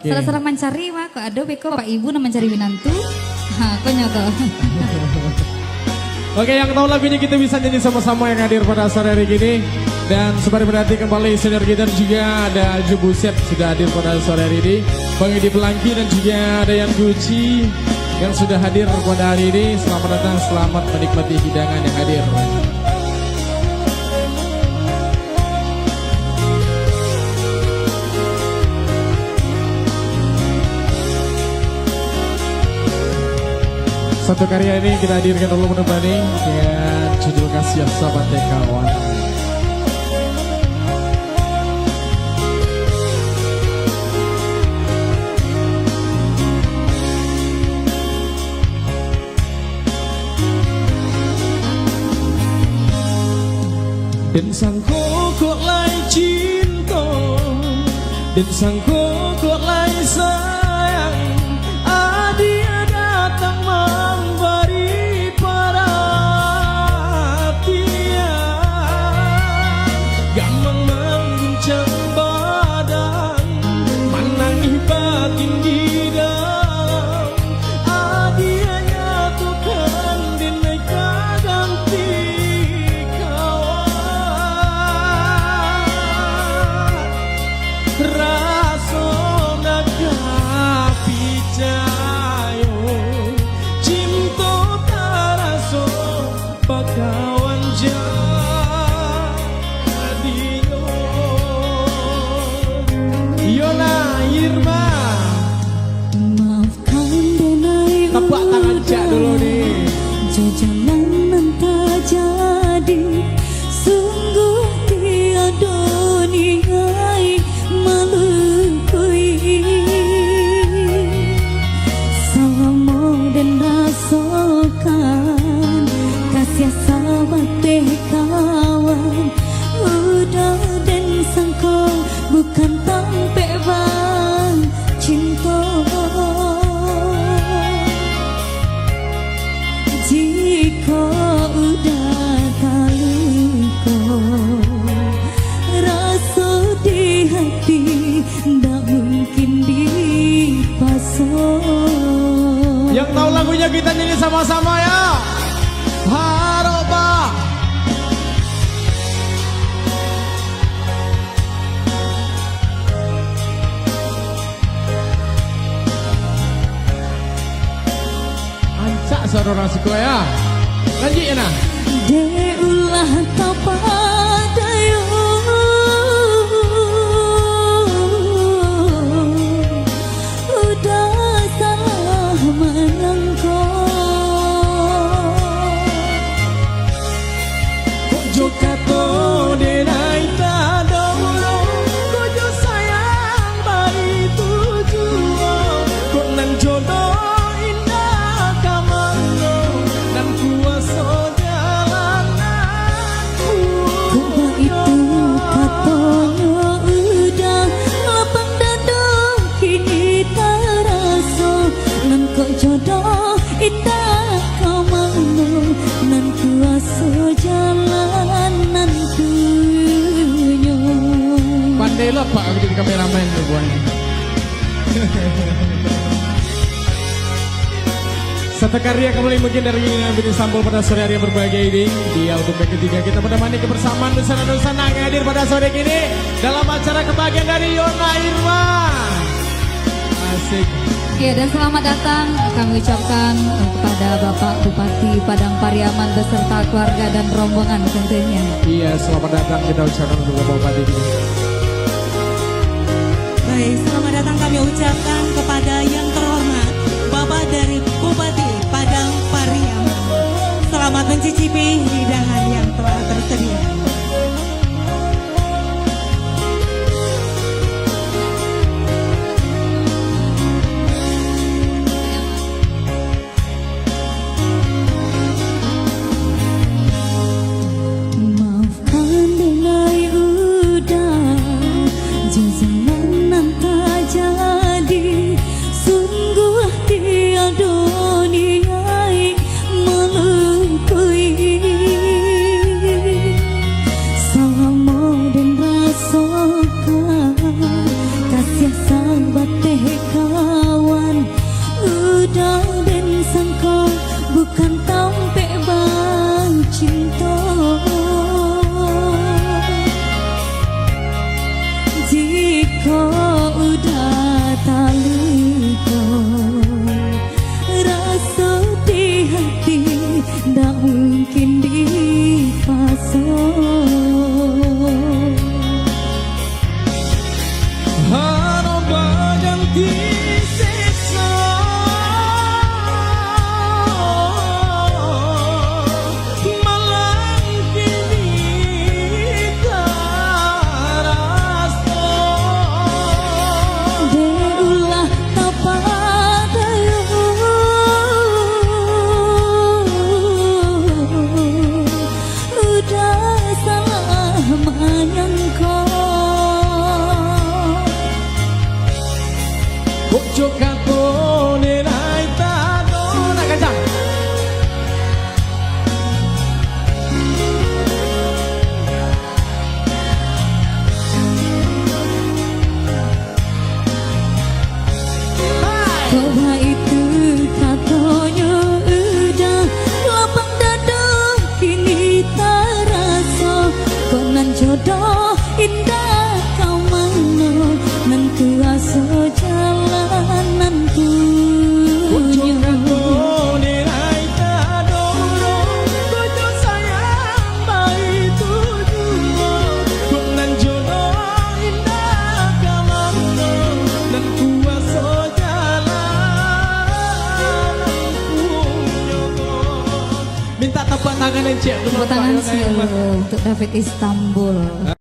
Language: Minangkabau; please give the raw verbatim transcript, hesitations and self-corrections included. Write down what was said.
Salah-salah mancari mah, kok ado beko Pak Ibu nan mancari minantu. Ha, konyo ko. Oke, yang tahu lagunya kita bisa nyanyi sama-sama yang hadir pada sore hari ini. Dan sembari menanti kembali senior kita, dan juga ada Ju Buset sudah hadir pada sore hari ini. Bang Edi Pelangki dan juga ada Yan Guci yang sudah hadir pada hari ini. Selamat datang, selamat menikmati hidangan yang hadir. Satu karya ini kita hadirkan dulu, menemani dengan judul Kasih Sahabat Kawan. Den sangko kok lai cinto, den sangko kok lai sayang, adia datang mambari paratian, gamang mangguncang badan, manangih batin di dalam. Adia nyatokan den ka ganti kawan. Raso nak picayo, cinto taraso bakawan jadinyo. Yona Irma. Maafkan denai. Tepuk tangan cak dulu nih. Jajanan nan tajadi, sungguh tiado niai malukui. Salamo den rasokan, kasiah sabateh kawan, udah den sangko bukan tampek bang cinto. Jikok udah taluko, raso di hati ndak mungkin dipaso. Yang tahu lagunya kita nyanyi sama-sama ya. Harok, Pak. Rancak suaro urang siko ya. Lanjuik ya nah. Dek ulah tapadayo, udah salah manyangko. Kok jo kato denai tadorong, kok jo sayang baitu juo, kok nan jodoh indak ka mano, nan kuaso jalan nan. Kok baitu katonyo udah, lapang dado kini taraso, nan kok jodoh indak ka mano, nan kuaso jalan nantunyo. Pandai lo, Pak, aku jadi kameramen tu, buahnya. Satu karya kembali mungkin dari Bini Sambal pada sore hari yang berbahagia ini. Di album yang ketiga kita menemani kebersamaan dusana-dusana yang hadir pada sore kini dalam acara kebahagiaan dari Yona Irma. Asik. Ya, dan selamat datang kami ucapkan kepada Bapak Bupati Padang Pariaman beserta keluarga dan rombongan tentunya. Iya, selamat datang kita ucapkan untuk Bapak Bupati. Baik, selamat datang kami ucapkan kepada yang terhormat Bapak dari Bupati Padang Pariaman. Selamat mencicipi hidangan yang telah tersedia. Maafkan denai udah, jajanan nan Ojo kato nilai tado. Nak kancang. Kok baitu katonyo udah, lapang dado kini taraso. Kok nan jodoh indak ka mano, nan kuaso jalan nan punyo. Minta tepuk tangan, Encik. Tepuk tangan sekali untuk David Istanbul.